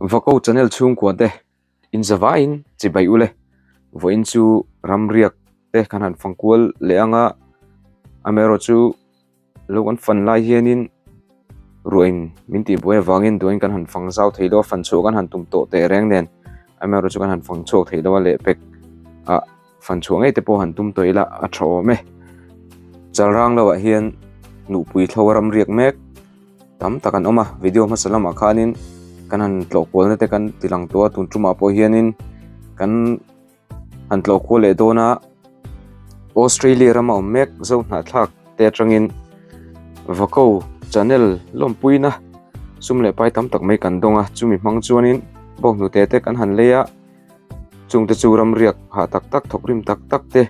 Vako channel chhungkua te in zavaiin chibai ule vawiin chu ramriak te kan han fang kual leh ang a amaherawhchu lo kan fan lai hianin ruahin min tih buai avangin duain kan han fang zau thei lo a fan chhuah kan han tum tawh teh reng nen amaherawhchu chu kan han fang chhuak thei lo a lehpek ah fan chhuah ngei te pawh han tum tawh ila a tha awm e. Chalrang lo ah hian nupui thlo a ram riak mek tam tak an awm a video hmasa lamah khanin kan han tlawh kualna te kan ti lang tawh a tun tumah pawh hianin kan han tlawh kual leh dawn a Australia rama awm mek zo hnahthlak te atangin Vako channel lawmpuina sum leh pai tam tak mai kan dawng a chumi hmang chuanin bawnghnute te kan han lei a. Chungte chu ramriak hah tak tak thawk rim tak tak te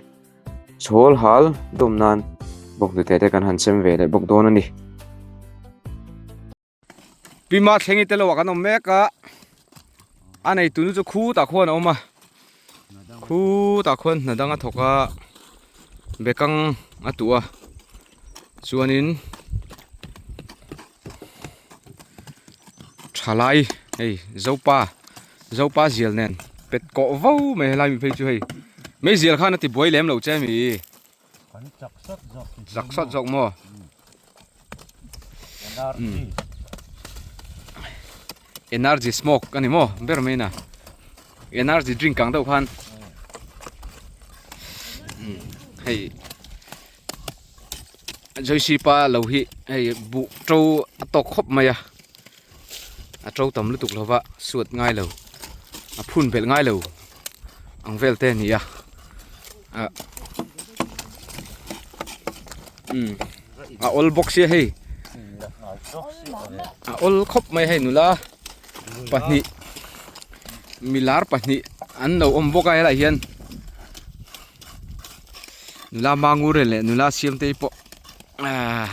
chhawl hal dawm nan bawkhnute te kan han sem ve leh bawk dawn a ni. Pima thlengi te lo ah kan awm mek a, a neitu nu chu khutah khuan a awm a, khutah khuan hna dang a thawk a, bekang a tuh a, chuanin thalai hei zopa zopa zial nen pet kawh vo mai helai mi phei chu hei meizial khan a ti buai lem lo che mi chak sawt zawk maw energy smoke a ni maw ber mai na energy drink ang deuh khan hei. Joyce pa lo hi hei buh to a tawk khawp mai a a to tam lutuk lo va suat ngai lo a phun belh ngai lo ang vel te a ni a ah umm a awl bawk sia hei a awl khawp mai hei nula pahnih milar pahnih an lo awm bawk a helaiah hian. Nula Mangure leh nula Siamtei pawh ahh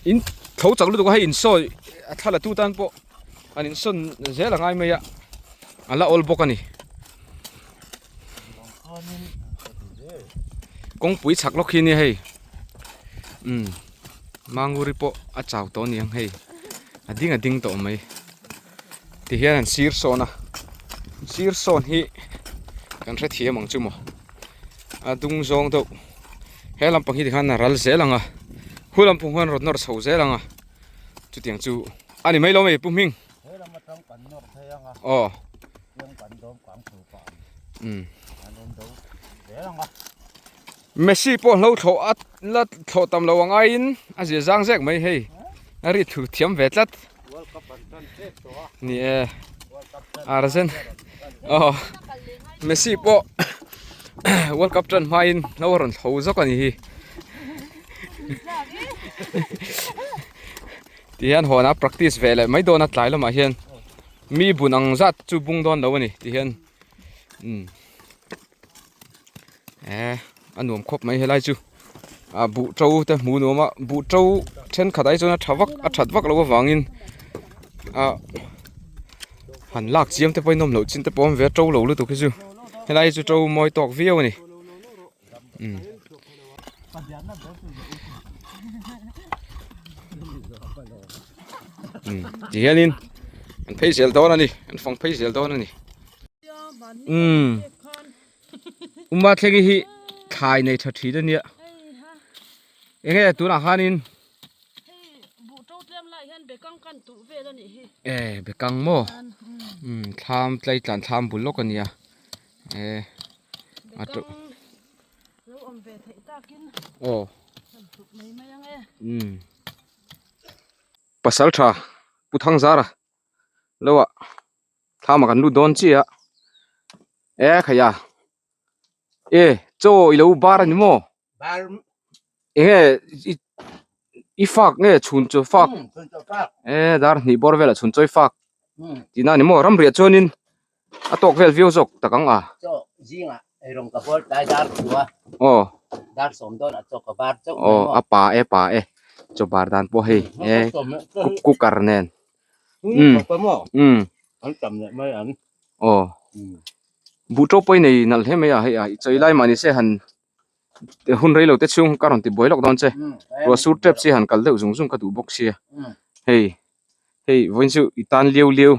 in tho chak lutuk a hei insawi a thla la tu tan pawh an insawn zel a ngai mai a a la awl bawk a ni kawngpui chhak lawk hi a nia hei umm Manguri pawh a chau tawh a ni ang hei a ding a ding tawh mai. Ti hian an sir sawn a sir sawn hi kan hrethiam ang chu maw a dung zawng deuh he lampang hi tikhan a ral zel ang a hu lampang huan rawn nawr chho zel ang a chutiang chu a ni mai lo mai pu hming aw umm Messi pawh hlo thlawh a la thlawh tam lo ang aiin a zia zang zek mai hei a ri thu thiam ve tlat ni e Argen aw Messi pawh World Cup tan hmain hlo a rawn thlo zawk a ni hi ti hian hawn a practice ve leh mai dawn a tlai lamah hian mi bun ang zat chu bung dawn lo a ni ti hian umm. Eh a nuam khawp mai helai chu ah buh to te hmuh nuam a buh to thenkhat ai chuan a tha vak a that vak loh avangin ah han lak chiam te pawhin nawm loh chin te pawh a awm ve a to lo lutuk hi chu helai hi chu to mawi tawk viau a ni umm. Ti hianin an phei zel dawn a ni an fang phei zel dawn a ni. Umm Uma thleng hi thlai nei tha thin a nia enge tunah khanin e bekang maw umm thlam tlai tlan thlam bul lawk a nia e a to aw umm pasal tha Pu Thangzara lo ah. Thlam ah kan lut dawn chiah a e khaih a e chaw i lo bar a ni maw eng nge i i fak nge chhun chaw fak e dar hnih bawr velah chhun chaw i fak tihna a ni maw ramriah chuanin a tawk vel viau zawk tak ang a aw aw a pa e pa e chaw bar dan pawh hei e cooker nen. Umm umm aw buh to pawh i nei nalh hle mai a hei a i chawi lai mah ni se han hun rei lo te chhung ka rawn ti buai lawk dawn che ruah sur tep chi han kal deuh zung zung ka duh bawk sia hei hei vawiin chu i tan liau liau.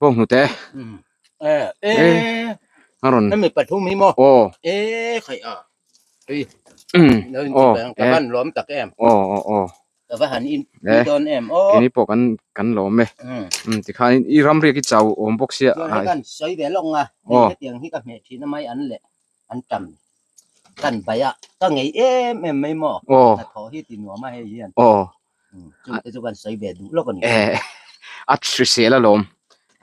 Bawng hnute. Eh, eh. A rawn. Hemi pathum hi maw? Aw. Eh, khai a. Ei. Mm. Lo in Aw, chi ka eh. van lawm tak em. Aw, aw, aw. Ka va han in Eh. dawn em. Aw. Keini pawh kan kan lawm e. Mm. Mm, tikhan i ramriak i chau awm bawk sia. Chuan hei kan sawi ve lawk nga. Aw. Hetiang hi ka hmeh thin a mai an leh an tam. Kan bai a ka ngei em em mai maw. Aw. Hnathawh hi ti nuam a hei hian. Aw. Chung te chu kan sawi ve duh lawk a ni. Eh, a hrisel alawm.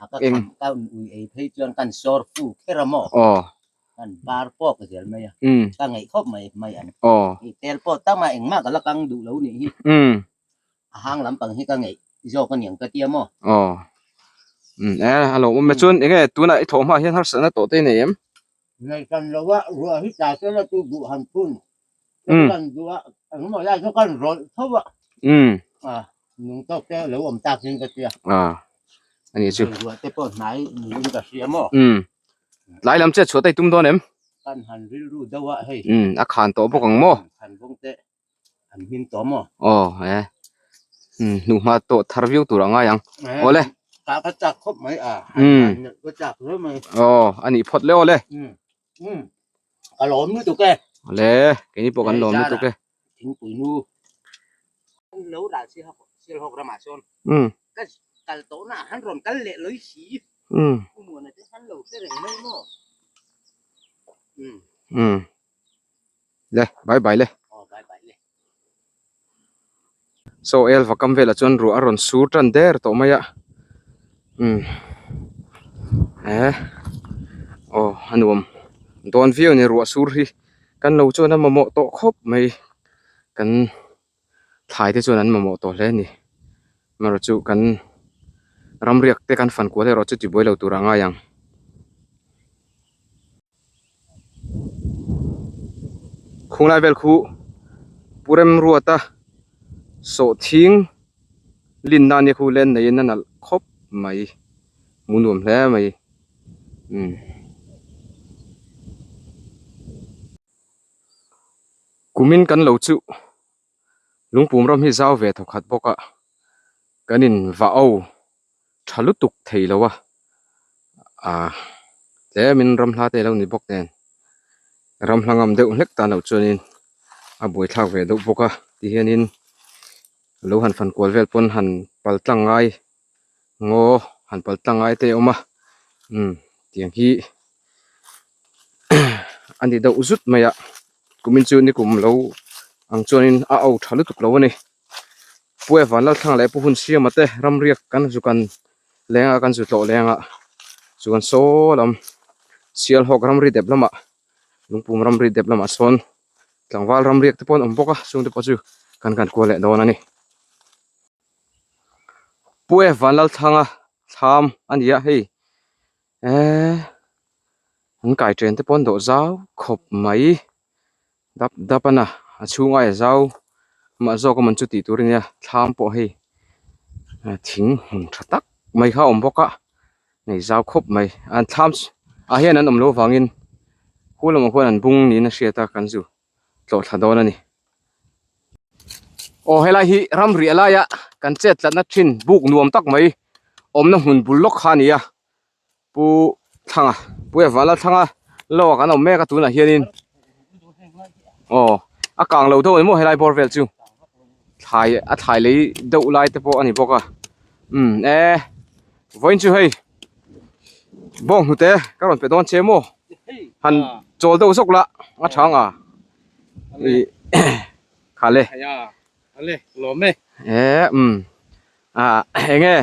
A ka kham ka ui ei phei chuan kan sawr fu kher a maw. Aw. Kan bar pawk zel mai a. Um. Ka ngaih khawp mai mai an. Aw. I tel pawh tam a engmah ka la kang duh lo nih hi. Um. A hang lampang hi ka ngaih zawk a niang ka tia maw. Aw. Um, eh, a lawmawm e. Chuan enge tunah i thawh hma hian harsatna tawh te i nei em? Nei kan lo a, ruah hi tla se la chu duh han phun. Mm. Kan duh a, engemaw lai chu kan rawlh tho a. Mm. A, nung tawk te lo awm tak in ka tia. A, ani chu. Ruah te pawh hnai niin ka hria maw. Mm. Tlai lam che chhuah te i tum dawn em? Kan han rilru deuh a hei. Mm, a khan tawh bawk ang maw? Khan bawng te an hmin tawh maw? Aw e. Umm hnuhma tawh thar viau tur a ngai ang. Awle. Ka ka chak khawp mai a. Umm. Ka chak hle mai. Aw a nih phawt le awle. Umm. Umm. Ka lawm lutuk e. Awle keini pawh kan lawm lutuk e. Thingpui nu. Lo ral si hawk sil hawk ramah sawn. Umm. Ka kal tawh na han rawn kal leh lawih si. Umm. Umuana te han lo hre reng mai maw. Umm. Umm. Le bye bye le. Saw el vakam velah chuan ruah a rawn sur tan der tawh mai a umm eh aw a nuam dawn viau a ni ruah sur hi kan lo chuan a mamawh tawh khawp mai kan thlai te chuan an mamawh tawh hle a ni amaherawhchu chu kan ramriak te kan fan kual erawh chu tibuai lo tur a ngai ang. Khunglai vel khu Pu Remruata sawhthing linna ania khu len neiin a nalh khawp mai hmuh nuam hle mai umm. Kumin kan lo chuh lungpum ram hi zau ve thawkhat bawk a kan in vah ho tha lutuk thei lo a ah tlemin ram hla te a lo ni bawk nen ram hla ngam deuh hlek tan loh chuanin a buaithlak ve deuh bawk a tihianin lo han fan kual vel pawn han pal tlang ngai ngaw han pal tlang ngai te a awm a umm tiang hi a ni deuh zut mai a kumin chu nikum lo ang chuanin a au tha lutuk lo a ni. Pu Evan Lalthlang leh Pu Hunsiama te ramriak kan zu kan leng a kan zu tlawh leng a chuan saw lam Sialhawk ramri dep lamah Lungpum ramri dep lamah sawn tlangval ramriak te pawh an awm bawk a chungte pawh chu kan kan kual leh dawn a ni. Pu Evan Lalthlanga thlam a ni a hei eee an kai chen te pawh an dawh zau khawp mai. Dap dap a na a chhung aia zau mah zawk a man chu tih tur a nia thlam pawh hei thing hmun tha tak mai kha a awm bawk a nei zau khawp mai an thlam ah hian an awm loh avangin khu lamah khuan an bung niin a hriat a kan zu tlawh thla dawn a ni. Aw helai hi ramriah laia kan chet tlatna thin buk nuam tak mai awmna hmun bul lawk kha a ni a. Pu Thanga Pu Evala Thanga lo ah kan awm mek a tunah hianin aw a kang lo deuh a ni maw helai bawr vel chu thlai a thlai lei deuh lai te pawh a ni bawk a umm e vawiin chu hei bawng hnute ka rawn pe dawn che maw han chawl deuh zawk la a tha ang a ih kha le e umm ah eng nge.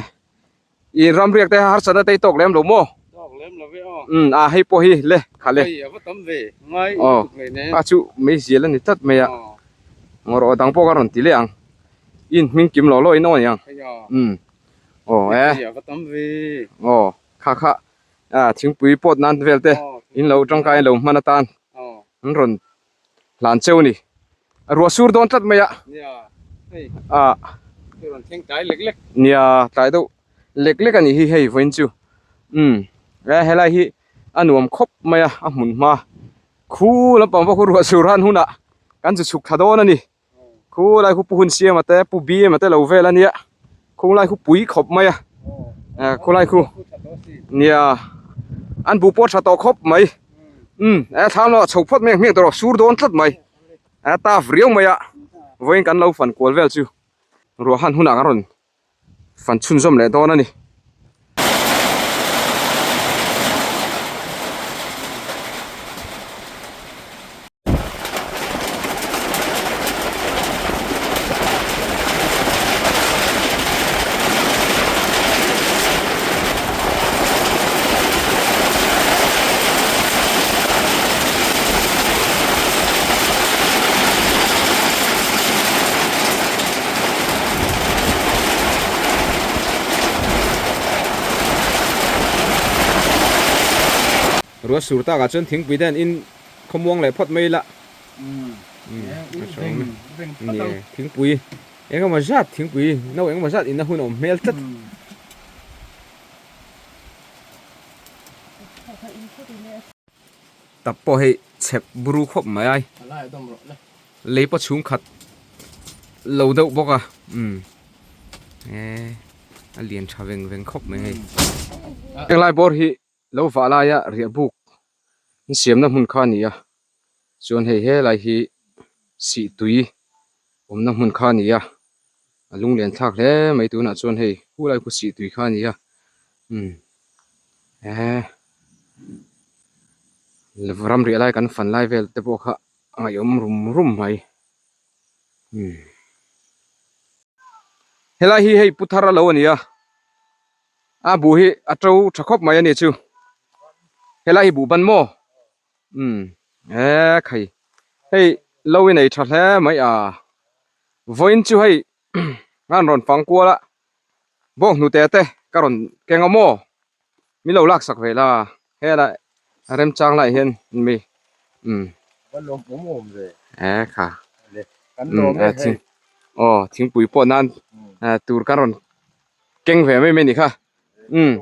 I ramriak te harsatna te i tawk lem lo maw? Tawk lem lo ve aw. Umm a hei pawh hi le kha le. Hei a va tam ve ngai lutuk mai ne. A chu mei zial a ni tlat mai a. Ngaw rawh dang pawh ka rawn ti leh ang. I inhming kim lo lo in aw aniang. Hei a. Umm aw e. Hei a va tam ve. Aw kha kha a thingpui pawt nan vel te in lo tangkai lo hman atan an rawn hlan cheu a ni. Ruah sur dawn tlat mai a. Nia, hei. Ah. Hei rawn thleng tlai lek lek. Nia, tlai deuh lek lek a nih hi hei vawiin chu. Umm, e helai hi a nuam khawp mai a, a hmun hma. Khu lampang pawh khu ruah sur han hunah kan chu chhuk thla dawn a ni. Khu lai khu Pu Hunsiama te Pu Bima te lo vel a nia. Khu lai khu pui khawp mai a. Khu lai khu. Nia an buh pawh a tha tawh khawp mai. Umm e thlam lamah chho phawt mai ang hmiang tawh rawh sur dawn tlat mai. A taf riau mai a vawiin kan lo fan kual vel chu ruah han hunah kan rawn fan chhunzawm leh dawn a ni. Ruah sur takah chuan thingpui te an in khawmuang leh phawt mai ila. Thingpui engemaw zat thingpui no engemaw zat inna hun a awm hmel tlat. Tap pawh hei chhep buru khawp mai ai. Lei pawh chhung khat lo deuh bawk a. Umm e a lian tha veng veng khawp mai hei. Henglai bawr hi lo vah laia riah buk an siamna hmun kha a ni a chuan hei helai hi sih tui awmna hmun kha a ni a a lunglen thlak hle mai tunah chuan hei khulai khu sih tui kha a ni a umm eee ram riah lai kan fan lai vel te pawh kha a ngaihawm rum rum mai umm helai hi hei pu thar a lo a ni a. A buh hi a to tha khawp mai a ni chu helai hi buh ban maw umm e khai hei lo i nei tha hle mai a vawiin chu hei an rawn fang kual a bawng hnute te ka rawn keng a maw min lo laksak ve la helai a remchang lai hian mi umm e kha aw thingpui pawh nan tur kan rawn. Keng ve mai mai ni kha. Umm.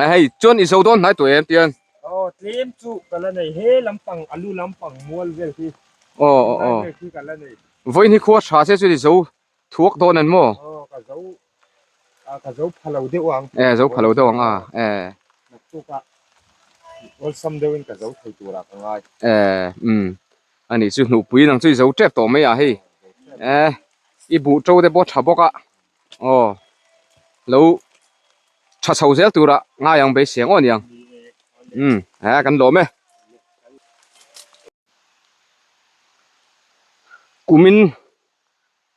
A hei chuan i zo dawn hnai tawh em tian. Aw tlem chu ka la nei he lampang alu lampang mual vel hi. Aw aw aw. Vel khi ka la nei. Vawiin hi khua tha che chu i zo thuak dawn an maw? Aw ka zo a ka zo pha lo deuh ang. E zo pha lo deuh ang a e. Naktuk ah awlsam deuhin ka zo thei turah ka ngai. E umm ani chu hnuhpui nang chu i zo tep tawh mai a hei. E i buh to te pawh tha bawk a. Aw lo tha chho zel tura ngai ang beisei ang aw niang umm he kan lawm e kumin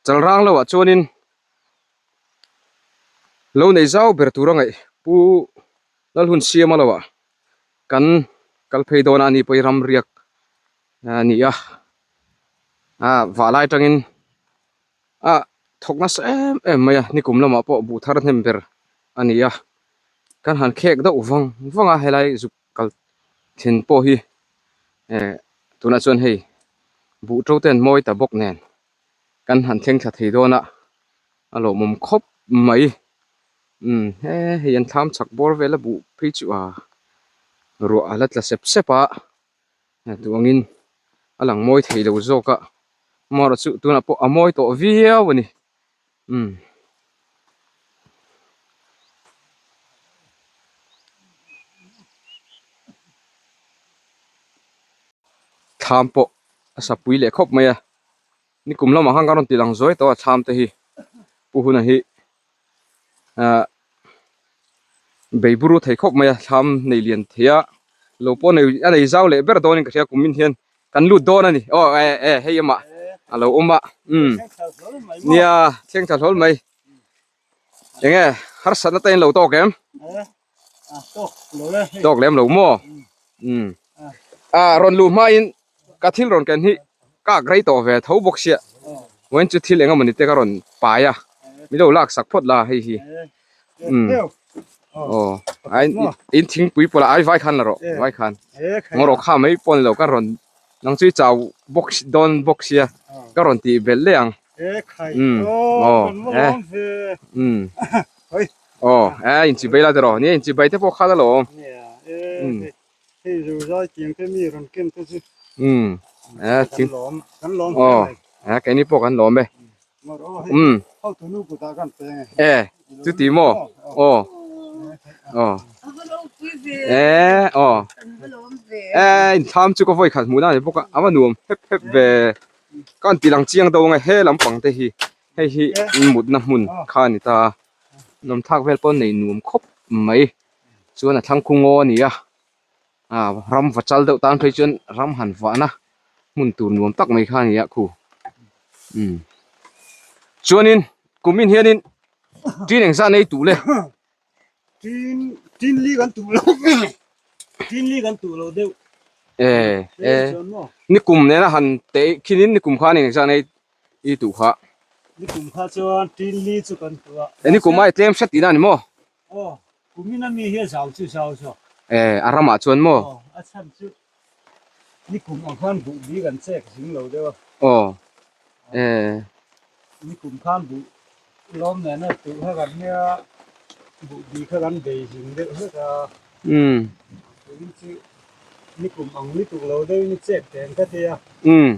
chalrang lohah chuanin lo nei zau ber tura ngaih pu Lalhunsiama lohah kan kal phei dawn a ni pawh hi ram riak a ni a ah vah lai atangin. Ah thawk nasa em em mai a nikum lamah pawh buh thar hnem ber a ni a kan han khek deuh vang vang a helai zuk kal thin pawh hi eh tunah chuan hei buh to te an mawi ta bawk nen kan han thleng thla thei dawn a a lawmawm khawp mai umm he hei an thlam chhak bawr vel a buh phei chu a ruah a la tla sep sep a. Duh angin a lang mawi thei lo zawk a amaherawh chu tunah pawh a mawi tawh viau a ni umm. Thlam pawh a sapui leh khawp mai a nikum lamah khan ka rawn ti lang zuai tawh a thlam te hi pu huna hi ah bei buru thei khawp mai a thlam nei lian thei a lo pawh nei a nei zau leh ber dawnin ka hria kum min hian kan lut dawn a ni aw e e hei amah a lo awm a umm nia thleng thla hlawl mai eng nge harsatna te in lo tawk em tawk lem lo maw umm ah rawn luh hmain ka thil rawn ken hi kak rei tawh ve tho bawk sia vawiin chu thil eng emawni te ka rawn pai a min lo lak sak phawt la hei hi umm aw a in thingpui pawh la ai vai khan la rawh vai khan ngaw rawh kha mai pawh ni lo ka rawn nang chu i chau bawk dawn bawk sia ka rawn tih belh leh ang umm aw e umm aw e inchibei la tiraw nia inchibei te pawh kha la lo umm. Hei zo zai tiang te mi rawn ken te chu. Umm eh thing lawm kan lawm hle mai. Eh keini pawh kan lawm e. Ngawr aw hei umm hotu nu kutah kan peng e. Eh chuti maw aw aw. E aw e inthlam chu ka vawi khat hmuh na ani bawk a a va nuam hep hep ve ka han ti lang chiang deuh ang e he lampang te hi hei hi mutna hmun kha a ni ta a lawmthlak vel pawh nei nuam khawp mai chuan a thlang khu ngaw a ni a ah ram va chal deuh tan phei chuan ram han vahna hmun tur nuam tak mai kha a ni a khu umm chuanin kumin hianin tin engzah nei duh le. Tin tin li kan tuh lo tin li kan tuh lo deuh. E e nikum nena han te khinin nikum khan eng zan ei i tuh kha. Nikum kha chuan tin li chu kan tuh a. E nikum ai tlem hret tihna ni maw? Aw kumin ami hi a zau chu zau zawk. E a ramah chuan maw? Aw a chhan chu nikum ang khan buh bi kan chek zing lo deuh a. Aw e. Nikum khan buh lawm nena tuh kha kan nia buh bi kha kan bei zing deuh hlek a. Umm. Tun chu nikum ang lutuk lo deuh in i chek teng ka tia. Umm.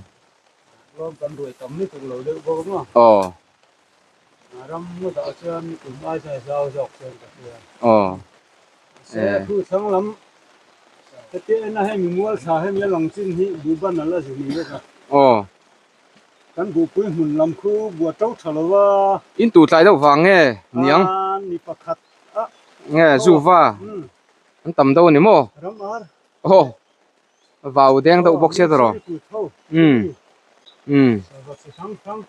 Lawm kan ruai tam lutuk lo deuh bawk maw. Aw. Ram ngawtah chuan nikum ai chuan zau zawk chuan ka hria. Aw. Se thu thlang lam heti ena hei mimual thla hemi a lang chin hi buhban a la zu ni vek a. Aw. Kan buhpui hmun lam khu bua to tha lo a. In tu tlai deuh vang nge niang? Ni pakhat a. Nge zuva an tam deuh a ni maw? Ram ar. Aw vau deng deuh bawk sia tawh. Umm umm. Sava chi hrang hrang.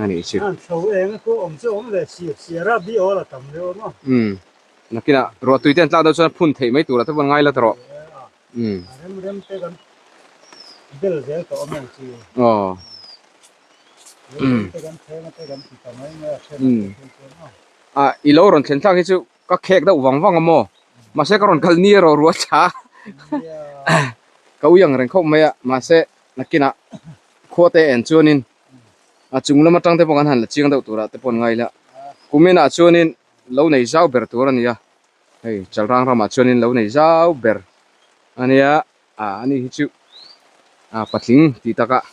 A nih chu. An tho eng a pawh awm chu awm ve sir sir a bi awl a tam deuh a maw? Umm nakinah ruahtui te an tlak deuh chuan phun theih mai tur ah te pawh an ngai la ta rawh. Umm. A rem rem te kan bel zel tawh a mawng chi. Aw. Rem te kan thleng a te kan ti ta mai mai a then a te chuan aw. A i lo rawn thlen thlak hi chu ka khek deuh vang vang a maw. Mahse ka rawn kal ni erawh ruah tha. Ka ui ang reng khawp mai a mahse nakinah khua te en chuanin a chung lam atang te pawh kan han la chiang deuh turah te pawh an ngai la. Kuminah chuanin lo nei zau ber tur a ni a. Hei Chalrang ramah chuanin lo nei zau ber a nia ah ani hi chu ah patling tih takah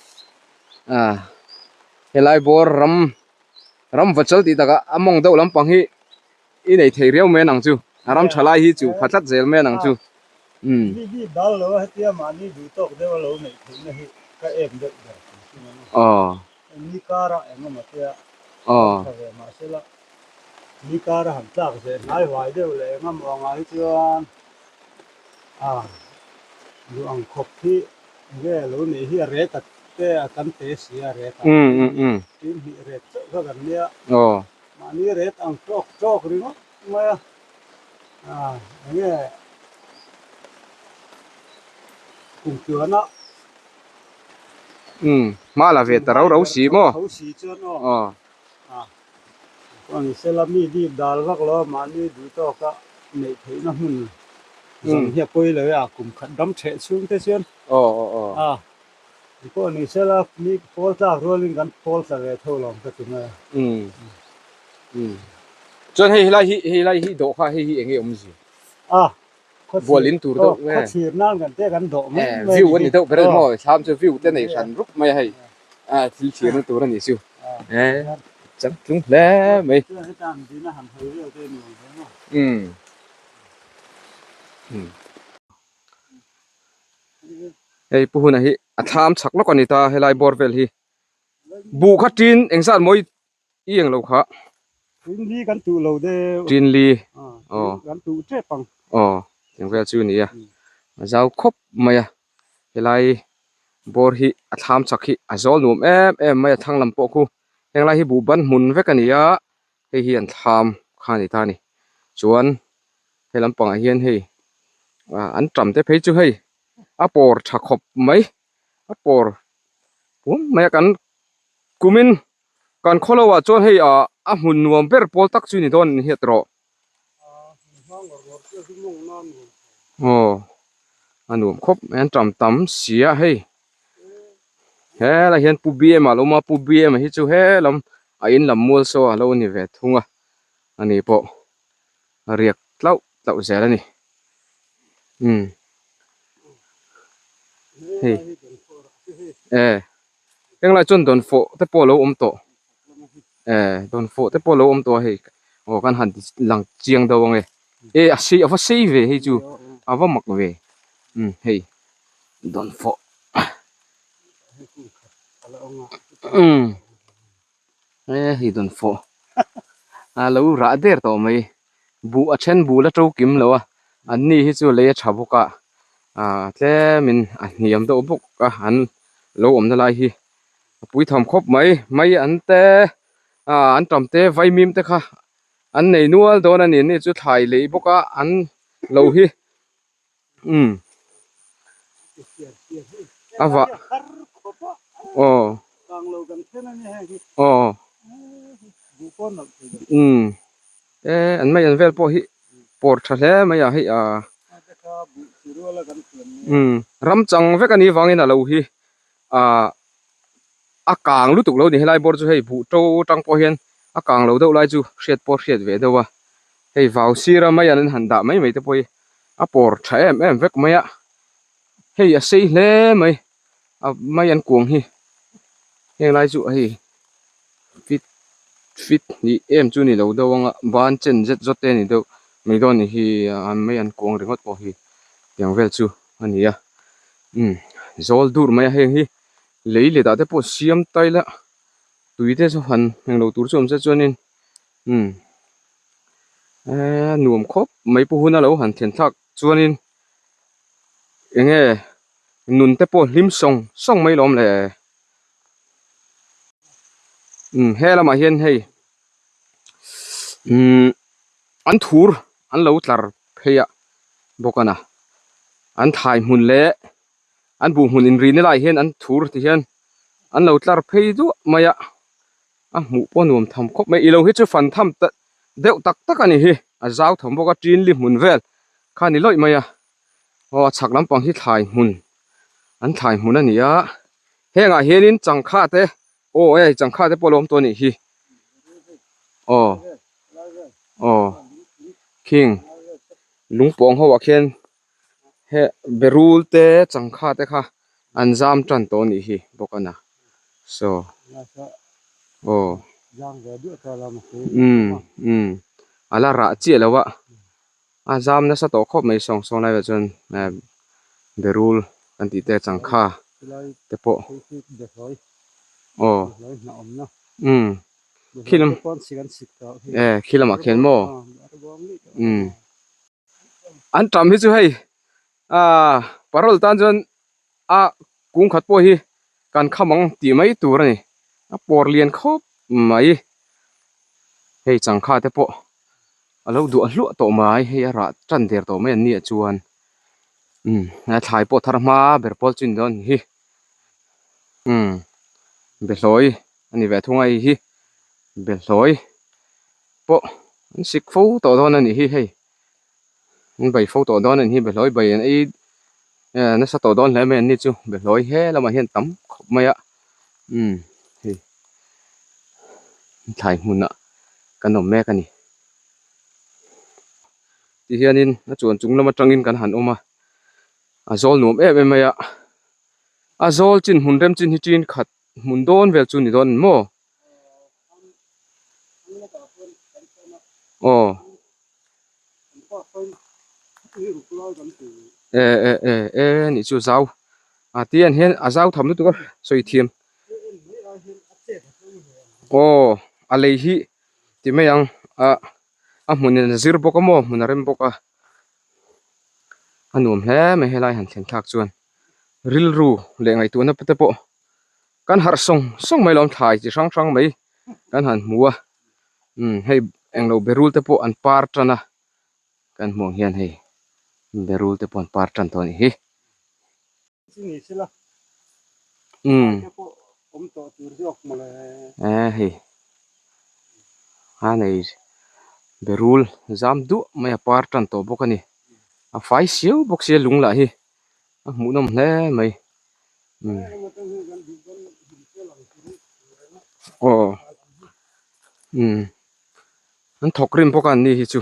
ah helai bawr ram ram vachal tih takah a mawng deuh lampang hi i nei thei riau mai anang chu a ram tha lai hi chu pha tlat zel mai anang chu umm. Mi bik dal lo a hetia mahni duh tawk deuh a lo neih theihna hi ka em deuh ber tih hrim a ni. Aw. Ni karah engemaw tia Aw. tha ve mahsela Ni kar a han tlak zeh hnai vai deuh leh eng emaw angah hi chuan a duh ang khawp hi enge lo neih hi a ret a te a kan te si a ret ah tin hnih ret chauh kha kan nia mahni ret ang tawk tawk ringawt mai a enge kum tluan a hma la ve ta rau rau si maw tho si chuan aw. Chuan sela mi bik dal vak lo a mahni duh tawka neih theihna hmun zawng hi a pawi lo e a kum khat ram theh chhung te chuan a pawh ni sela mi pawl tlak rualin kan pawl tla ve tho lawm ka ti mai a. Chuan hei helai hi hei lai hi dawh kha hei hi eng nge awmzia? A Bual in tur deuh nge? Khaw chhir nan kan te kan dawh mai mai view a ni deuh ber a ni maw? Thlam chu view te nei hran rup mai a hei. A thil thirna tur a nih chu. E changtlung hle mai. Umm. Hei pu huna hi a thlam chak lawk a ni ta helai bawr vel hi. Buh kha tin engzat maw i eng lo kha. Tin li kan tuh lo deuh. Tin li. Aw. Kan tuh tep ang. Aw eng vel chu a ni a. A zau khawp mai a. Helai bawr hi a thlam chak hi a zawl nuam em em mai a thlang lam pawh khu henglai hi buh ban hmun vek a ni a hei hi an thlam kha a ni ta a ni chuan he lampangah hian hei ah an tam te phei chu hei a pawr tha khawp mai a pawr pum mai a kan kumin kan khaw lo ah chuan hei ah a hmun nuam ber pawl tak chu ni dawn a ni hiat rawh. Aw a nuam khawp mai an tam tam si a hei helai hian pu bm a lo awm a pu bm hi chu helam a in lam mual saw a lo ni ve thung a ani pawh a riak tlauh tlauh zel a ni umm hei e henglai chuan dawnfawh te pawh a lo awm tawh. Eh dawnfawh te pawh a lo awm tawh a hei aw kan han ti lang chiang deuh ang e. E a sei a va sei ve hei chu a va mak ve umm hei dawnfawh umm e hei dawnfawh a lo rah der tawh mai buh a then buh la to kim lo a an ni hi chu lei a tha bawk a ah tlemin a hniam deuh bawk a an lo awmna lai hi a pui tham khawp mai mai an te ah an tam te vaimim te kha an nei nual dawn a ni ni chu thlai lei bawk a an lo hi umm a vah aw aw umm e an mai an vel pawh hi pawr tha hle mai a hei ah umm ram chang vek a nih vangin a lo hi ah. A kang lutuk lo ni helai bawr chu hei buh to tang pawh hian a kang lo deuh lai chu hriat pawh hriat ve deuh a hei vau sira mai an han dah mai mai te pawh hi a pawr tha em em vek mai a hei a sei hle mai a mai an kuang hi heng lai chu hei fit fit hnih em chu ni lo deuh ang a ban chen zet zawt te a ni deuh mai dawn a ni hi a mai an kuang ringawt pawh hi tiang vel chu a ni a umm zawl dur mai a heng hi. Lei let ah te pawh siam ta ila tui te chu han englo tur chu awm se chuanin umm eee nuam khawp mai pu hun a lo han thlen thlak chuanin eng nge nun te pawh hlim sawng sawng mai lawm le umm he lamah hian hei umm an thur an lo tlar phei a bawk a na an thai hmun leh. An buh hmun inrihna laiah hian an thur ti hian an lo tlar phei duah mai a, a hmuh pawh nuam tham khawp mai. Ilo hi chu fan tham ta deuh tak tak a ni hi, a zau tham bawk a, tin li hmun vel kha a ni lawih mai a, aw a chhak lampang hi thlai hmun an thlai hmun a ni a, hengah hianin changkha te aw hei changkha te pawh a lo awm tawh a nih hi aw aw khing lungpawng ho ah khian. He berul te changkha te kha an zam tan tawh a nih hi bawk a na saw aw umm umm a la rah chiah lo a a zam nasa tawh khawp mai sawng sawng lai ah chuan berul kan tih te changkha te pawh aw umm khi lam e khi lamah khian maw umm. An tam hi chu hei aaa parol tan chuan a kung khat pawh hi kan kham ang tih mai tur a ni a pawr lian khawp mai hei changkha te pawh a lo duah hluah tawh mai hei a rah tan der tawh mai an nih ah chuan umm a thlai pawh thar hma ber pawl chu a ni dawn a ni hi umm behlawi a ni ve thung a hei hi behlawi. pawh an sik fo tawh dawn a nih hi hei an bai fo tawh dawn a nih hi behlawi bai an ei eh nasa tawh dawn hle mai an ni chu behlawi he lamah hian tam khawp mai a umm hei thlai hmunah kan awm mek a ni tihianin a chuan chung lam atangin kan han awm a a zawl nuam em em mai a a zawl chin hmun rem chin hi tin khat hmun dawn vel chu ni dawn a ni maw. Aw e e e e nih chu zau a ti an hian a zau tham lutuk a sawi thiam aw a lei hi ti mai ang ah a hmun in a zir bawk a maw hmun a rem bawk a a nuam hle mai helai han thlen thlak chuan rilru leh ngaihtuahna te pawh. Kan harh sawng sawng mai lo an thlai chi hrang hrang mai kan han hmu a umm hei englo berul te pawh an par tan a kan hmuh ang hian hei berul te pawh an par tan tawh a nih hi. Umm e hei a nei berul zam duah mai a par tan tawh bawk a ni a fai siau bawk sia lung lah hi a hmuhnawm hle mai. Aw umm an thawk rim bawk a an ni hi chu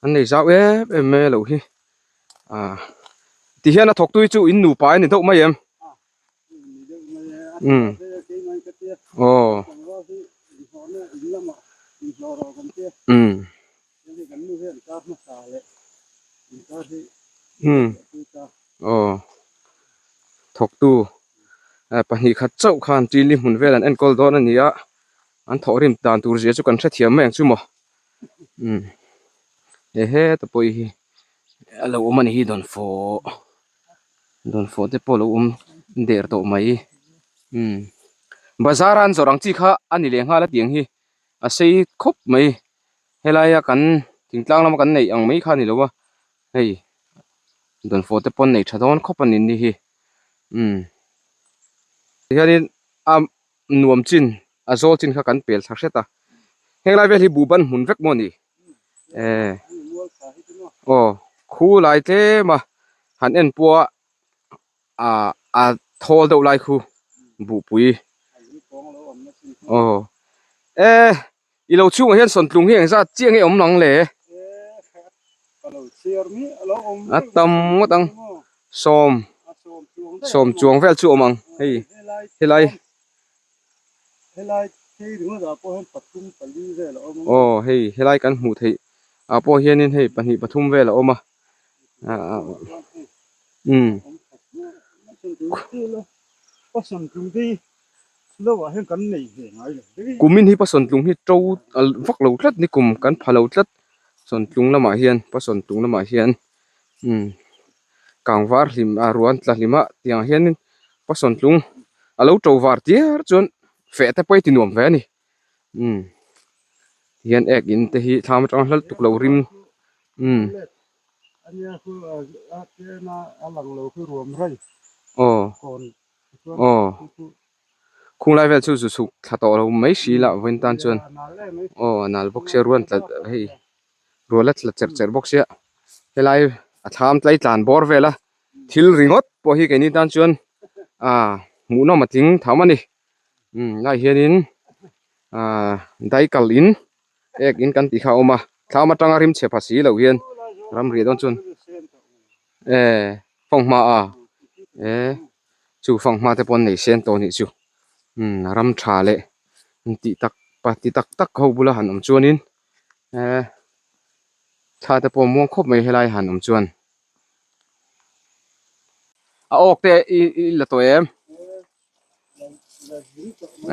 an nei zau em em mai a lo hi ah ti hian a thawk tu hi chu in nupa a ni deuh mai em umm aw umm. Umm aw thawktu pahnih khat chauh khan tili hmun vel an enkawl dawn a ni a an thawhrim dan tur zia chu kan hrethiam mai ang chu maw umm he heta pawh hi a lo awm a ni hi dawnfawh dawnfawh te pawh a lo awm der tawh mai umm bazar a an zawrh ang chi kha a ni leh nghal a tiang hi a sei khawp mai. Helaia kan thingtlang lama kan neih ang mai kha a ni lo a, hei dawnfawh te pawn nei tha dawn khawp a ni ni hi umm tihianin a nuam chin a zawl chin kha kan pel thla hret a, henglai vel hi buhban hmun vek maw ni eh aw khu lai tlem a han en pawh a. ah a thawl deuh lai khu buhpui aw e i lo chhungah hian sawntlung hi engzat chiah nge awm ang le a tam ngawt ang sawm sawm chuang vel chu awm ang hei helai aw hei helai kan hmuh theih ah pawh hianin hei pahnih pathum vel a awm a. Umm. Kumin hi Pasawntlung hi to vak lo tlat ni kum kan pha lo tlat Sawntlung lamah hian Pasawntlung lamah hian umm kangvar hlim a ruan tla hlim a tiang hianin Pasawntlung a lo to var tiar chuan feh te pawh hi ti nuam ve a ni. Umm tihian ek in te hi thlam atanga hlal tuk lo rim umm aw aw khung lai vel chu zu chhuk thla tawh lo mai si lah vawiin tan chuan aw a nal bawk sia ruan tla hei rual a tla cherh cherh bawk sia helai a thlam tlai tlan bawr vel a thil ringawt pawh hi keini tan chuan ah hmuhnawm a tling tham a ni. Umm lai hianin ahh daikal in ek in kan tih kha a awm a thlam atanga rim chhe pha si loh hian ramri dawn chuan eh fanghma a eh chu fanghma te pawh an nei sen tawh a nih chu umm ram tha leh an tih tak pa ti tak tak ho bula han awm chuanin eh thla te pawh a muang khawp mai helai han awm chuan. A awk te i i la tawh em?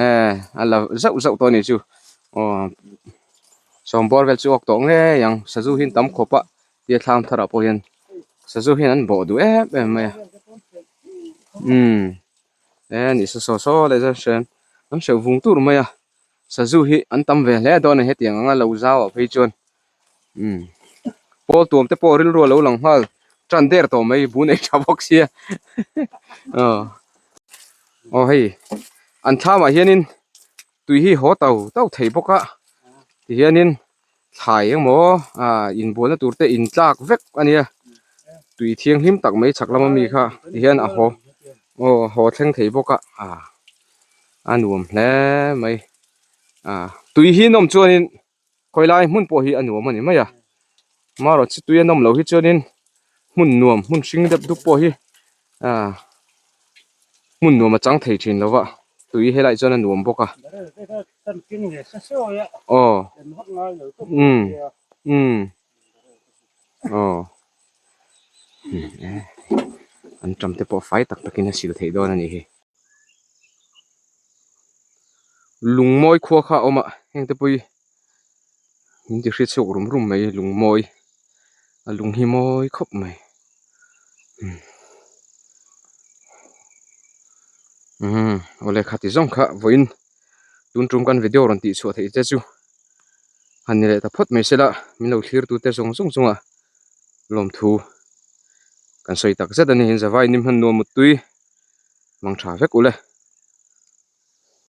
Eh a la zauh zauh tawh a nih chu aw sawmbawr vel chu awk tawh ngei ang sazu hi an tam khawp a tia thlam thar ah pawh hian sazu hian an bawh duh em em mai a umm e ni saw saw saw leh chuan hrian an hreuh vung tur mai a sazu hi an tam ve hle dawn a ni hetiang anga lo zau ah phei chuan umm pawl tuam te pawh rilru a lo lang nghal tan der tawh mai bun ei tha bawk sia aw aw hei an thlam ah hianin tui hi haw tau tau thei bawk a tihianin thlai emaw ah inbualna tur te in tlak vek a nia tui thianghlim tak mai chhak lama mi kha tihian a haw aw a haw thleng thei bawk a ah a nuam hle mai ah tui hi nawm chuanin. Khawi lai hmun pawh hi a nuam a ni mai a, marawh chu tui a nawm loh hi chuanin hmun nuam hmun hring deuh dup pawh hi ah hmun nuam a chang thei thin lo va, tui helai chuan a nuam bawk a. Aw umm umm aw an ṭam te pawh fai tak takin a sil theih dawn a nih hi. Lungmawi khua kha a awm a heng te pawh hi min ti hriat chhuak rum rum mai lungmawi a lung hi mawi khawp mai umm awle khati zawng kha vawiin tun tum kan video rawn tih chhuah theih te chu han ni leh ta phawt mai sela min lo thlir tute zawng zawng chunga lawmthu kan sawi tak zet a ni in zavai ni hman nuam muttui mang tha vek ule.